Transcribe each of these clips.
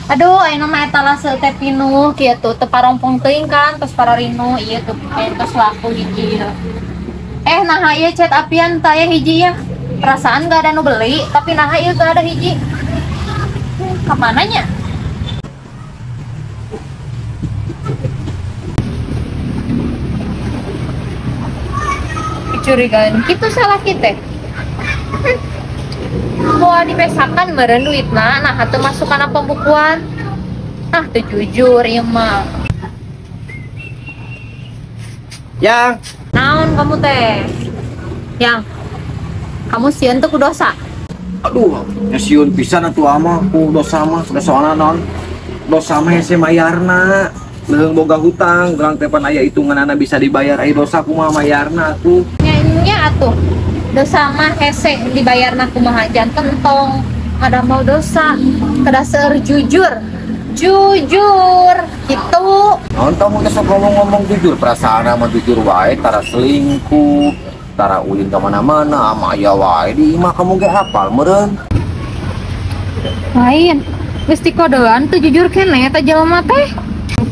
Aduh, ayeuna mah etalase teh pinuh kieu teu parompong teuing kan, tos pararinu ieu tuh aya tos laku hiji ieu. Naha ieu cat apian teh aya hiji ya. Perasaan gak ada nu beli, tapi naha ieu teu ada hiji. Kamananya? Kecurigaan kitu salah kita. Mau dipesakan meureun duitna, nah teu masuk kana pembukuan. Ah, teu jujur ieu mah. Yang naon kamu teh? Yang kamu sieun teu ku dosa? Aduh, nya sieun pisan atuh ama ku dosa mah, dosana naon? Dosa mah hese mayarna. Leuheung boga hutang, urang teh pan aya hitunganana bisa dibayar, ai dosa kumaha mayarna atuh. Nya nya atuh. Dosa mah hese dibayarna kumaha janten tong ada mau dosa kedah seueur jujur. Jujur gitu. Naon kamu teh sok ngomong-ngomong jujur, perasaan mah jujur wae, tara selingkuh, tara ulin ka mana-mana, ama aya wae di imah kamu ge hafal meureun. Lain, geus dikodean teu jujur keneh eta jelema teh.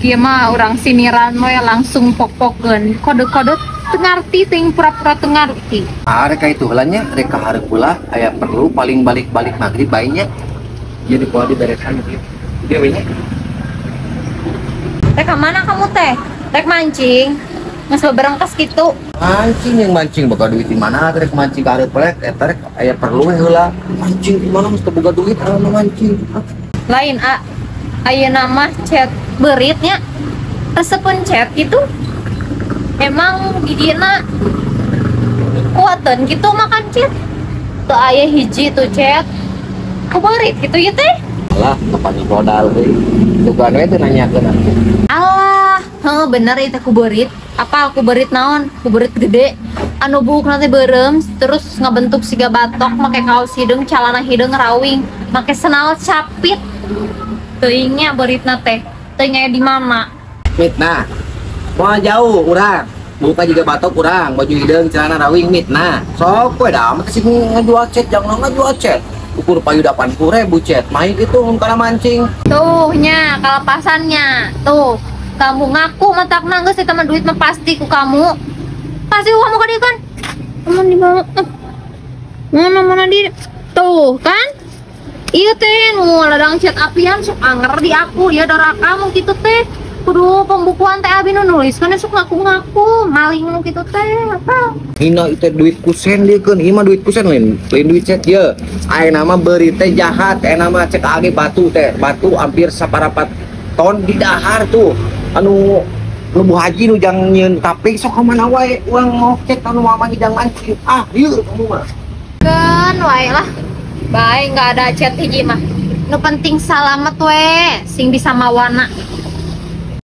Kieu mah urang siniran we langsung pok-pokeun, kode-kode teu ngarti teuing pura-pura teu ngarti. Ah, rek ka itu heula nya, rek ka hareup heula, aya perlu paling balik-balik magrib bae nya. Jadi poa diberesan kieu. Ieu we nya. Rek ka mana kamu teh? Rek mancing. Geus beberengkes kitu. Mancing yang mancing boga duit di mana rek mancing ka hareup rek eta rek aya perlu we heula. Mancing di mana geus teu boga duit anu mancing. Lain a ayeuna mah chat beuritnya resepeun chat gitu. Emang di dina kuateun gitu makan chat. Teu aya hiji tuh chat. Ku beurit kitu ieu teh. Alah, kapan modal euy. Dugaan we teu nanyakeun atuh. Alah, heuh bener ieu teh ku beurit. Apal ku beurit naon? Ku beurit gede. Anu buukna teh beureum terus ngabentuk siga batok make kaos hideung, calana hideung rawing, make senal capit. Teuingnya beuritna teh. Teuing aya di mana? Mitnah. Moal jauh urang. Buka juga batok urang, baju hideung, celana rawing mitnah. Sok we da mah sing ngajual cet, jangan ngajual cet. Ukur payu 80.000 cet. Main gitu mun kana mancing. Tuh nya kalepasannya. Tuh, kamu ngaku matakna geus eta mah duit mah pasti ku kamu. Pasti ku kamu ka dieu kan? Mun di mana? Mana mana di? Tuh kan? Ieu teh nu ladang cet apian sok anger di aku, ya dora kamu kitu teh. Kudu pembukuan teh abi nu nulis kan sok ngaku-ngaku maling nu kitu teh apa? Hina itu duit kusen dia kan, ieu mah duit kusen lain, lain duit cet ieu. Ayeuna mah beurit teh jahat, ayeuna mah cek age batu teh, batu hampir saparapat ton di dahar tuh. Anu nu Bu Haji nu jang nyieun taping sok ka mana wae urang mau cek anu mama hidang mancing. Ah, ieu kamu mah. Keun wae lah. Bae nggak ada chat hiji mah. Nu penting salamet we, sing bisa mawana.